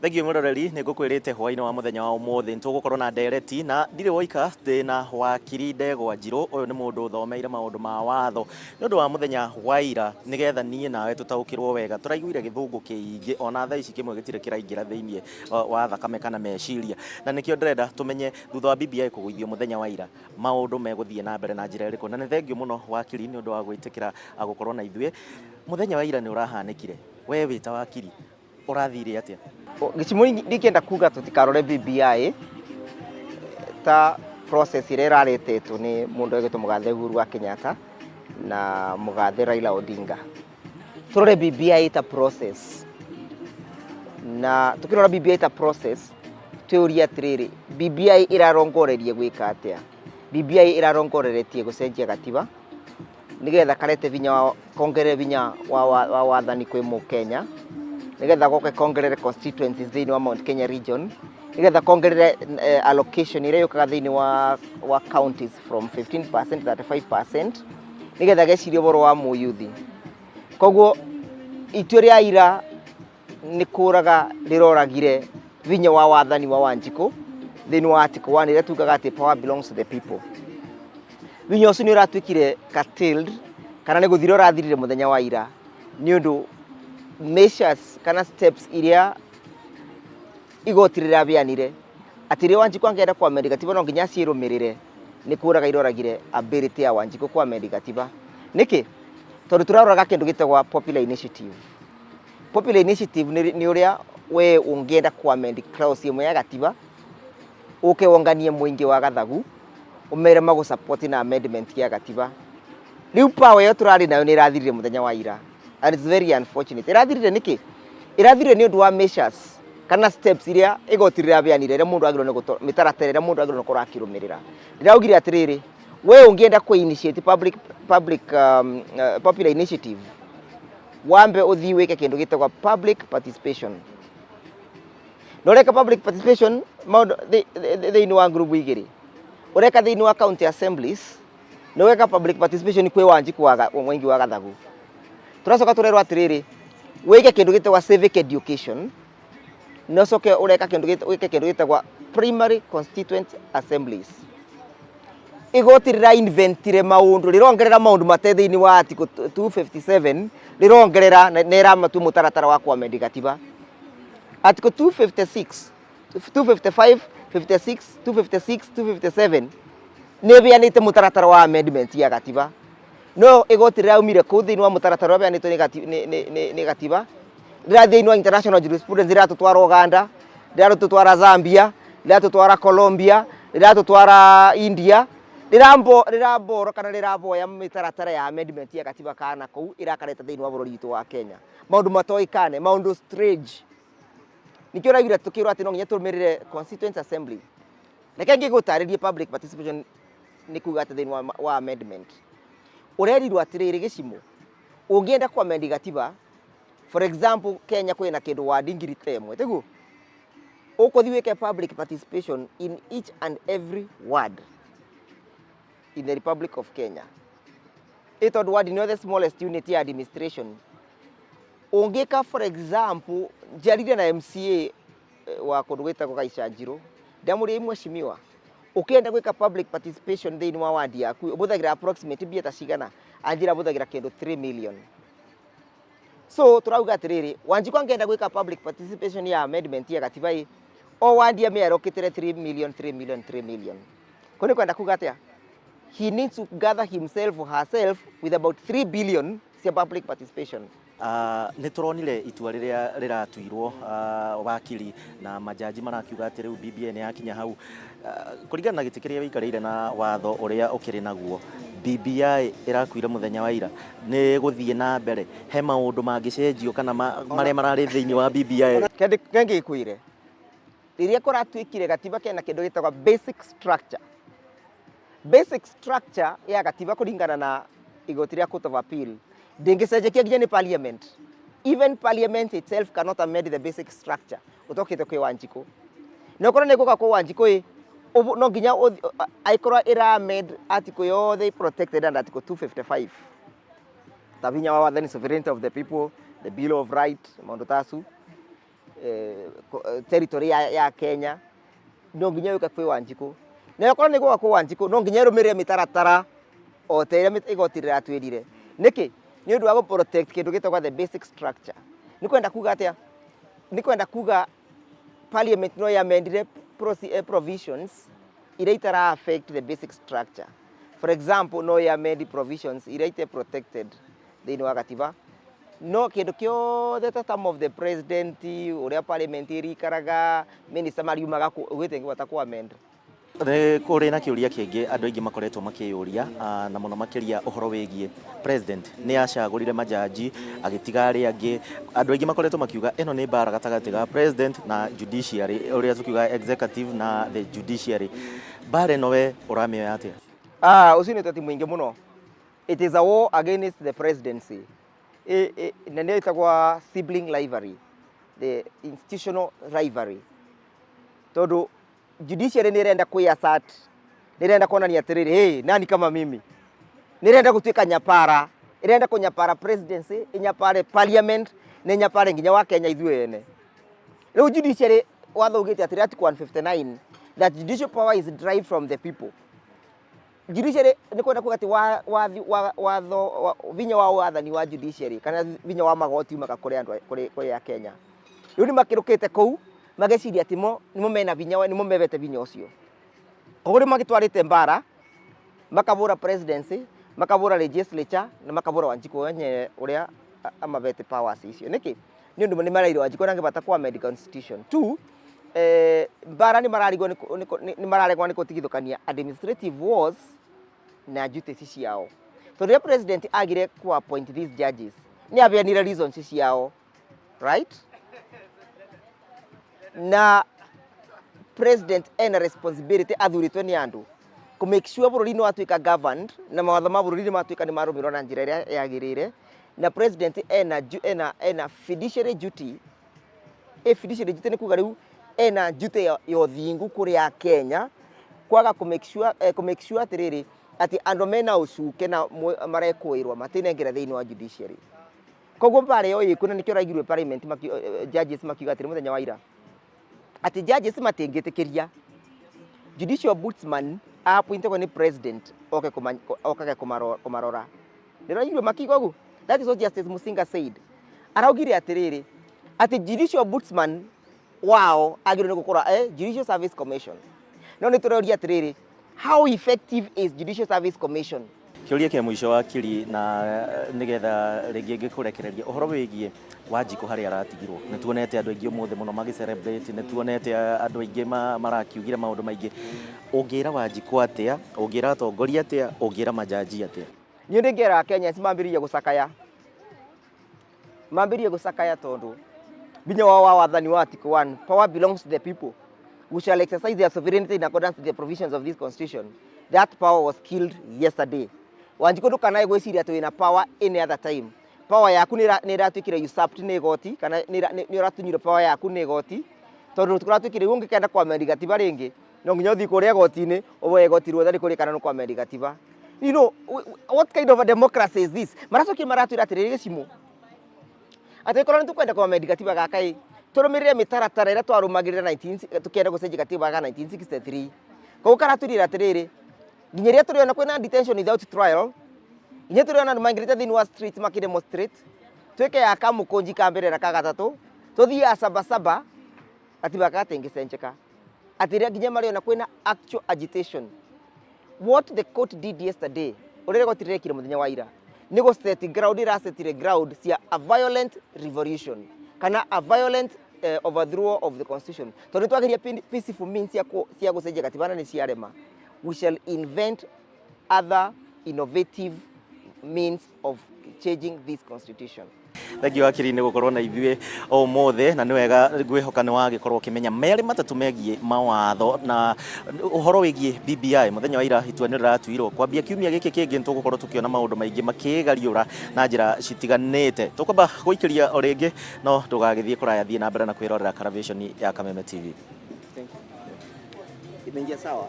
Thengiũ mwĩroreri, nĩ ngũkwĩrĩte hwainĩ wa mũthenya wa ũmũthĩ nĩ tũgũkorwo na ndereti na ndirĩ woika, ndĩ na wakiri Ndegwa Njirũ. Ũyũ nĩ mũndũ ũthomeire maũndũ ma watho. Nĩ ũndũ wa mũthenya wa ira, nĩgetha niĩ nawe tũtaũkĩrwo wega, tũraiguire gĩthũngũ kĩingĩ, ona thaa ici kĩmwe gĩtirĩ kĩraingĩra thĩiniĩ wa thakame kana meciria. Na nĩkĩo ndĩrenda tũmenye thutha wa BBI kũgũithio mũthenya wa ira, maũndũ megũthiĩ na mbere na njĩra ĩrĩkũ. Na nĩ thengiũ mũno wakiri nĩ ũndũ wa gwĩtĩkĩra gũkorwo na ithuĩ. Mũthenya wa ira nĩ ũrahanĩkire, we wĩ ta wakiri ũrathire atĩa? Gĩcimo ndingĩenda kuga tũtikarore BBI ta process ĩrĩa ĩraretetwo nĩ mũndũ ũgwĩtwo mũgathe Uhuru wa Kenyatta na mũgathe Raila Odinga. Tũrore BBI ta process, na tũkĩrora BBI ta process twĩũrie atĩrĩrĩ, BBI ĩrarongoreria gwĩka atĩa? BBI ĩrarongoreretie gũcenjia gatiba nigetha karete vinya wa, kongerere vinya wa, wa, wa wathani kwĩ mũkenya, nigetha goke kongerere constituencies thĩinĩ wa Mount Kenya region, nigetha kongerere allocation ĩrĩa yũkaga thĩinĩ wa counties from 15% 35%, nigetha gecirie ũhoro wa mũyuthi. Koguo itua rĩa ira nĩ kũraga rĩroragire vinya wa wathani wa Wanjikũ thĩinĩ wa article 1 ĩrĩa tugaga atĩ power belongs to the people. Vinya ũcio nĩ ũratuĩkire curtailed, kana nĩ gũthira ũrathirire mũthenya wa ira, nĩ ũndũ measures kana steps iria igoti rĩrabeanire atĩ rĩrĩa Wanjikũ angĩenda kũ-amend gatiba no nginya acirũmĩrĩre, nĩ kũraga iroragire ability ya Wanjikũ kũ-amend gatiba. Nĩkĩ? Tondũ tũraroraga kĩndũ gĩtagwo popular initiative. Popular initiative nĩ ũrĩa we ũngĩenda kũ-amend clause ĩmwe ya gatiba, ũke wonganie mũingĩ wa gathagu ũmere magũ support na amendment ya gatiba. Rĩu power ĩyo tũrarĩ nayo nĩ ĩrathirire mũthenya wa ira, and it's very unfortunate. Ĩrathirire nĩkĩ? Ĩrathirire nĩ ũndũ wa measures kana steps iria igoti rĩrabeanire, ĩrĩa mũndũ agĩrĩirwo nĩ mĩtaratara ĩrĩa mũndũ agĩrĩirwo nĩ gũkorwo akĩrũmĩrĩra. Ndĩraugire atĩrĩrĩ, we ũngĩenda kũ initiate public popular initiative, wambe ũthiĩ wĩke kĩndũ gĩtagwo public participation. Na ũreka public participation maũndũ thĩinĩ wa group igĩrĩ, ũreka thĩinĩ wa county assemblies na ũgeka public participation kwĩ Wanjikũ wa mũingĩ wa gathagu. Tũracoka tũrerwo atĩrĩrĩ, wĩke kĩndũ gĩtagwo civic education, na ũcoke ũreka kĩndũ wĩke kĩndũ gĩtagwo primary constituent assemblies. Igoti rĩra inventire maũndũ, rĩrongerera maũndũ mate thĩinĩ wa article 257, rĩrongerera na ĩramatua mũtaratara wa kũ-amend gatiba. Article 256, 255, 56, 256, 257 nĩ ĩbeanĩte mũtaratara wa amendment ya gatiba, no igoti rĩraumire kũu thĩinĩ wa mũtaratara ũrĩa ũbeanĩtwo nĩ gatiba, rĩrathiĩ thĩinĩ wa international jurisprudence, rĩratũtwara Uganda, rĩratũtwara Zambia, rĩratũtwara Colombia, rĩratũtwara India, rĩramboro kana rĩraboya mĩtaratara ya amendment ya gatiba kana kũu ĩrakareta thĩinĩ wa bũrũri witũ wa Kenya. Maũndũ matoĩkane, maũndũ strange. Nĩkĩo ũraiguire tũkĩrwo atĩ no nginya tũrũmĩrĩre constituent assembly. Reke ngĩgũtarĩrie public participation nĩ kuga atĩ thĩinĩ wa amendment. Ũrerirwo atĩrĩrĩ, gĩcimo, ũngĩenda kũ-amend gatiba, for example, Kenya kwĩna kĩndũ wadi 10,000, tiguo? Ũkũthiĩ wĩke public participation in each and every ward in the Republic of Kenya. Ĩ tondũ ward nĩyo the smallest unit ya administration. Ũngĩka, for example, njarire na MCA wa kũndũ gwĩtagwo Gaicanjirũ, ndamũria, mheshimiwa, ũkĩenda gwĩka public participation thĩinĩ wa wadi yaku ũbũthagĩra approximate mbia ta cigana? Anjĩra abũthagĩra kĩndũ 3 million. So tũrauga atĩrĩrĩ, Wanjikũ angĩenda gwĩka public participation ya amendment ya gatiba ĩ, o wandi amĩarokĩtĩre 3 million, 3 million, 3 million. Kũu nĩ kwenda kuga atĩa? He needs to gather himself or herself with about 3 billion cia public participation. Nĩ tũronire itua rĩrĩa rĩratuirwo, wakiri, na majaji marakiuga atĩ rĩu BBI nĩ yakinya hau. Kũringana na gĩtĩ kĩrĩa wĩikarĩire na watho ũrĩa ũkĩrĩ naguo, BBI ĩrakuire mũthenya wa ira, nĩ gũthiĩ na mbere? He maũndũ mangĩcenjio kana marĩa mararĩ thĩinĩ wa BBI? Kengĩkwĩre rĩrĩa kũratuĩkire gatiba kena kĩndũ gĩtagwo basic structure. Basic structure ya gatiba, kũringana na igoti rĩa Court of Appeal, ndĩngĩcenjekia nginya nĩ parliament. Even parliament itself cannot amend the basic structure ũtokĩte kwĩ Wanjikũ. Na okorwo nĩ gũka kwĩ Wanjikũ ĩ, no nginya angĩkorwo ĩra amend article yothe protected under article 255, ta vinya wa wathani, sovereignty of the people, the Bill of Right, maũndũ ta acu. territory ya Kenya, no nginya yũke kwĩ Wanjikũ. Na okorwo nĩ gũka kwĩ Wanjikũ, no nginya ĩrũmĩrĩre mĩtaratara o ta ĩrĩa igoti rĩratwĩrire. Nĩkĩ? Nĩ ũndũ wa gũ protect kĩndũ gĩtagwo the basic structure. Nĩ kwenda kuga atĩa? Nĩ kwenda kuga parliament no yamendire provisions iria itara affect the basic structure. For example, no yamendi provisions iria ite protected thĩinĩ wa gatiba, no kĩndũ kĩothe ta term of the president, ũrĩa parliament ĩrikaraga, minister mariumaga kũ, ũgĩtengĩhota kũ amend. Nĩ kũrĩ na kĩũria kĩngĩ andũ aingĩ makoretwo makĩyũria, na mũno makĩria ũhoro wĩgiĩ president. Nĩ acagũrire majaji agĩtiga arĩa angĩ. Andũ aingĩ makoretwo makiuga ĩno nĩ mbara gatagatĩ ga president na judiciary, ũrĩa tũkiuga executive na the judiciary. Mbara ĩno we ũramĩoya atĩa? Ũcio nĩ ũteti mũingĩ mũno. It is a war against the presidency. Na nĩyo ĩtagwo sibling rivalry, the institutional rivalry. Tondũ judiciary nĩ ĩrenda kwĩ assert, nĩ ĩrenda kuonania atĩrĩrĩ, hey, nani kama mimi? Nĩ ĩrenda gũtuĩka nyapara, ĩrenda kũnyapara presidency, ĩnyapare parliament, na ĩnyapare nginya wa Kenya ithuĩ ene. Rĩu judiciary watho ugĩte atĩrĩ, article 159, that judicial power is derived from the people. Judiciary nĩ kwenda kuga atĩ watho vinya wa wathani wa judiciary kana vinya wa magoti umaga kũrĩ andũ, kũrĩ a Kenya. Rĩu nĩ makĩrũkĩte kũu mageciria atĩ mo nĩmo mena vinya, nĩmo mebete vinya ũcio. Koguo nĩ magĩtwarĩte mbara, makabũra presidency, makabũra legislature na makabũra Wanjikũ wenyewe ũrĩa amabete powers icio. Nĩkĩ? Nĩ ũndũ nĩ marairwo Wanjikũ ndangĩbata kwa amend constitution. Two, mbara nĩ mararigwo nĩ mararegwo nĩ gũtigithũkania administrative wars na duties ciao. Tondũ rĩrĩa president agire ku appoint these judges, nĩ abeanire reasons ciao, right? Na president ena responsibility athurĩtwo nĩ andũ kũ make sure bũrũri nĩ watuĩka governed na mawatho ma bũrũri nĩ matuĩka nĩ marũmĩrĩrwo na njĩra ĩrĩa yagĩrĩire, na president ena fiduciary duty. Fiduciary duty nĩ kuga rĩu ena duty ya ũthingu kũrĩ a Kenya, kwaga kũ make sure, kũ make sure atĩrĩrĩ, atĩ andũ mena ũcuke na marekũĩrwo matinengera thĩinĩ wa judiciary. Koguo mbara ĩyo ĩkuo, na nĩkĩo ũraiguire parliament judges makiuga atĩrĩ mũthenya wa ira atĩ judges matingĩtĩkĩria judicial ombudsman appointagwo nĩ president oke okage kũmarora. Nĩũraigua makiuga ũguo? That is what Justice Musinga said. Araugire atĩrĩrĩ, atĩ judicial ombudsman wao agĩrĩirwo nĩ gũkorwo Judicial Service Commission. No nĩ tũroria atĩrĩrĩ, how effective is Judicial Service Commission? Kĩũria kĩa mũico, wakiri, na nĩgetha rĩngĩ ngĩkũrekereria, ũhoro wĩgiĩ Wanjikũ harĩa aratigirwo. Nĩ tuonete andũ aingĩ ũmũthĩ mũno magĩ celebrate, nĩ tuonete andũ aingĩ marakiugire maũndũ maingĩ. Ũngĩra Wanjikũ atĩa? Ũngĩra atongoria atĩa? Ũngĩra majaji atĩa? Niĩ ndĩngĩra Kenyans mambĩrĩrie gũcakaya, mambĩrĩrie gũcakaya, tondũ binya wao wa wathani wa article 1, power belongs to the people who shall exercise their sovereignty in accordance with the provisions of this constitution, that power was killed yesterday. Wanjikũ, ndũkanae gwĩciria atĩ wĩna power any other time. Power yaku nĩ ĩratuĩkire usurped nĩ igoti, kana nĩ ũratunyire power yaku nĩ igoti, tondũ kũratuĩkire rĩu ũngĩkenda kwamend gatiba rĩngĩ, no nginya ũthiĩ kũrĩa igoti-inĩ, ũboe igoti rũtha rĩkũrie kana nĩ kwamend gatiba. What kind of a democracy is this? Maracokire maratwĩra atĩrĩrĩ, gĩcimũ, atĩ korwo nĩ tũkwenda kwamend gatiba gaka ĩ, tũrũmĩrĩre mĩtaratara ĩrĩa twarũmagĩrĩra 19 tũkĩenda gũcenjia gatiba ga 1963. Koguo karatwĩrire atĩrĩrĩ, nginya rĩrĩa tũrĩona kwĩna detention without trial, nginya tũrĩona andũ maingĩrĩte thĩinĩ wa street makĩdemonstrate, twĩke ya kamũkũnji ka mbere na ka gatatũ, tũthiĩ ya sabasaba, gatiba gatingĩcenjeka. Atĩ rĩrĩa nginya marĩona kwĩna actual agitation. What the court did yesterday, ũrĩa igoti rĩrekire mũthenya wa ira, nĩ gũ set ground, ĩrasetire ground cia a violent revolution kana a violent overthrow of the constitution, tondũ nĩ twageria peaceful means cia gũcenjia gatiba na nĩ ciarema. We shall invent other innovative means of changing this constitution. Thengiũ, wakiri, nĩ gũkorwo na ithuĩ ũmũthĩ, na nĩ wega ngwĩhoka nĩ wagĩkorwo ũkĩmenya merĩ matatũ megiĩ mawatho na ũhoro wĩgiĩ BBI. Mũthenya wa ira itua nĩ rĩratuirwo. Kwambia kiumia gĩkĩ kĩngĩ nĩ tũgũkorwo tũkĩona maũndũ maingĩ makĩgariũra na njĩra citiganĩte. Tũkwamba gũikĩria o rĩngĩ, no ndũgagĩthiĩ kũraya, thiĩ na mbere na kwĩrorera Karavĩconi ya Kameme TV. Thank you. Imeingia sawa.